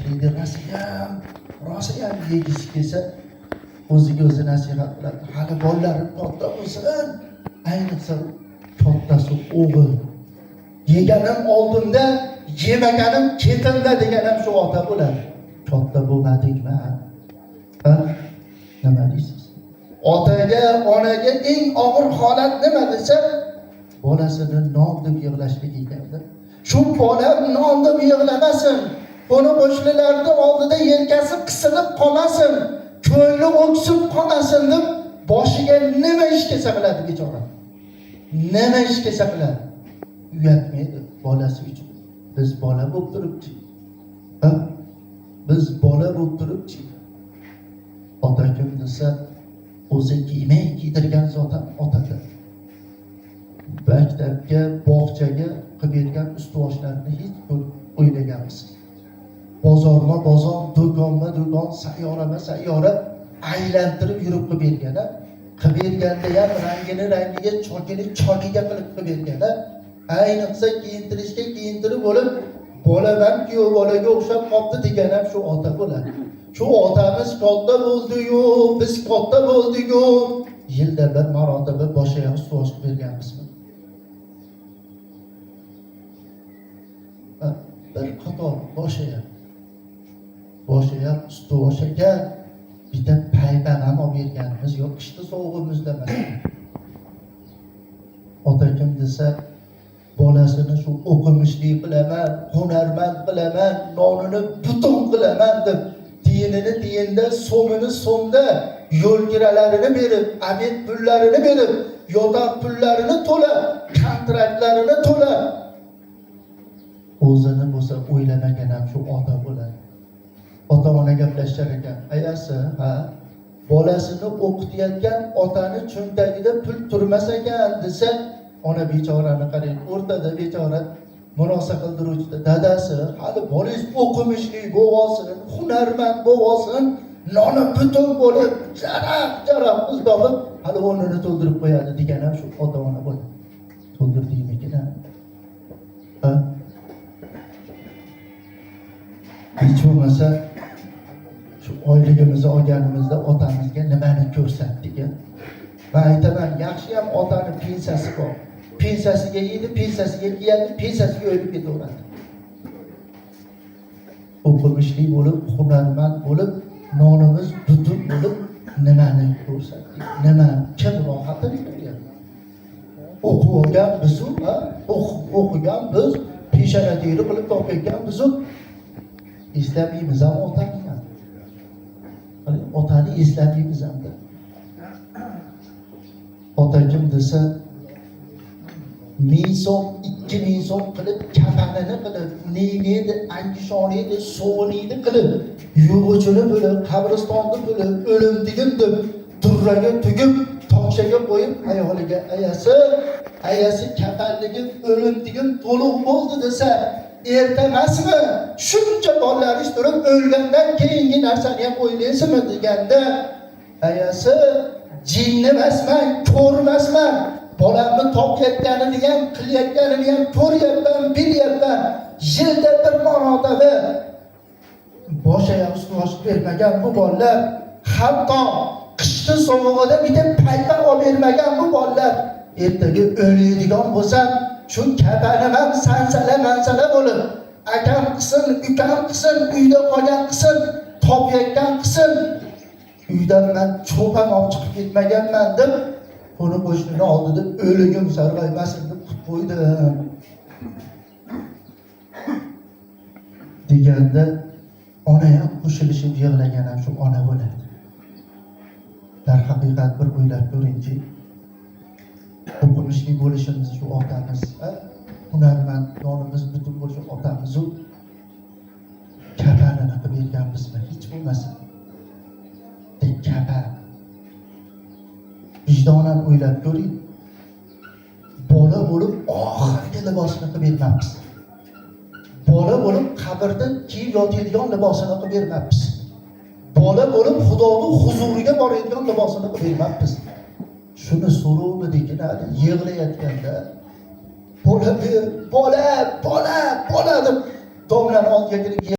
Tashlaydi, rosayam rosayam yegisi kelsa, o'ziga o'zi nasihat qiladi: hali bolalarim katta bo'lsin, ayniqsa kattasi o'g'il, yeganim oldimda, yemaganim ketimda degan ham shu ota bo'ladi. Katta bo'lmadikmi? Ha? Nima deysiz? Otaga, onaga eng og'ir holat nima desa, bolasini non deb yig'lashlik ekanda. Shu bolam non deb yig'lamasin, qo'ni qo'shnilarni oldida yelkasi qisilib qolmasin, ko'ngli o'ksib qolmasin deb boshiga nima ish kelsa qiladi bechora. Nima ish kelsa qiladi. Uyatmaydi bolasi uchun. Biz bola bo'lib turibchi. Ha? Biz bola bo'lib turibchi. Ota kim desa, o'zi kiymay kiydirgan zotan otadir. Maktabga, bog'chaga qilib bergan ustuvoshlarini hech bir o'ylaganmisiz? Bozorma bozor, do'konma do'kon, sayyorama sayyora aylantirib yurib qilib bergan. Qilib berganda ham rangini rangiga, chokini chokiga qilib qilib bergan. Ayniqsa kiyintirishga kiyintirib bo'lib, bolaman kuyov bolaga o'xshab qolibdi degan ham shu ota bo'ladi. Shu otamiz katta bo'ldi-yu, biz katta bo'ldik-yu, yilda bir marotaba boshiga ustuvosh qilib berganmizmi? Bir qator boshiga ustuvosh ekan, bitta paypaq ham olib berganimiz yo'q, qishda sovug'i muzlamasin. Ota kim desa, bolasini shu o'qimishli qilaman, hunarmand qilaman, nonini butun qilaman deb tiyinini tiyinda, so'mini so'mda, yo'l kiralarini berib, obed pullarini berib, yotoq pullarini to'lab, kontraktlarini to'lab, o'zini bo'lsa o'ylamagan ham shu ota bo'ladi. Ota ona gaplashishar ekan, ayasi, ha, bolasini o'qitayotgan otani cho'ntagida pul turmas ekan desa, ona bechorani qarang, o'rtada bechora murosa qildiruvchida, dadasi, hali bolangiz o'qimishli bo'lsin, hunarmand bo'lsin, noni butun bo'lib, jaraq jaraq pul topib, hali o'rnini to'ldirib qo'yadi degan ham shu ota ona bo'ladi. To'ldirdingmikin? Ha? Hech bo'lmasa shu oyligimizni olganimizda otamizga nimani ko'rsatdik? Man aytaman, yaxshiyam otani pensiyasi bor. Pensiyasiga yeydi, pensiyasiga kiyadi, pensiyasiga o'lib ketaveradi. O'qimishli bo'lib, hunarmand bo'lib, nonimiz butun bo'lib, nimani ko'rsatdik? Nima, kim rohatini ko'ryapti? O'qib olgan bizu, o'qigan biz, peshona teri qilib topayotgan bizu, eslamaymiz ham otani ham. Otani eslamaymiz hamda. Ota kim desa, 1000 so'm, 2000 so'm qilib, kafanini qilib, neyni edi, angishoni edi, sovunini qilib, yuvg'uchini bo'lib, qabristonni bo'lib, o'limdigim deb durraga tugib, tokchaga qo'yib, ayoliga ayasi, ayasi kafanligim, o'limdigim to'liq bo'ldi desa, erta emasmi? Shuncha bolalaringiz turib, o'lgandan keyingi narsani ham o'ylaysizmi deganda, ayasi, jinni emasman, ko'rmasman, bolamni topayotganini ham, qilayotganini ham ko'ryapman, bilyapman. Yilda bir marotaba bosh oyoq ustuvosh bermagan bu bolalar, hatto qishni sovug'ida bitta paypaq olib bermagan bu bolalar, ertaga o'ladigan bo'lsam, shu kafanim ham sansala mansala bo'lib, akam qilsin, ukam qilsin, uyda qolgan qilsin, topayotgan qilsin, uydan man cho'p ham olib chiqib ketmaganman deb, qo'ni qo'shnini oldida o'ligim sarg'aymasin deb qilib qo'ydim deganda, ona ham qo'shilishib yig'lagan ham shu ona bo'ladi. Darhaqiqat bir o'ylab ko'ringki, o'qimishli bo'lishimiz shu otamiz, hunarmand, nonimiz butun bo'lishi otamizu kafanini qilib berganmizmi hech bo'lmasa? Kafan. Vijdonan o'ylab ko'ring. Bola bo'lib oxirgi libosini qilib bermabmiz. Bola bo'lib qabrda kiyib yotadigan libosini qilib bermabmiz. Bola bo'lib Xudoni huzuriga boradigan libosini qilib bermabmiz. Shuni so'rovmidikin hali yig'layotganda, bola ber, bola, bola, bola deb domlani oldiga kelib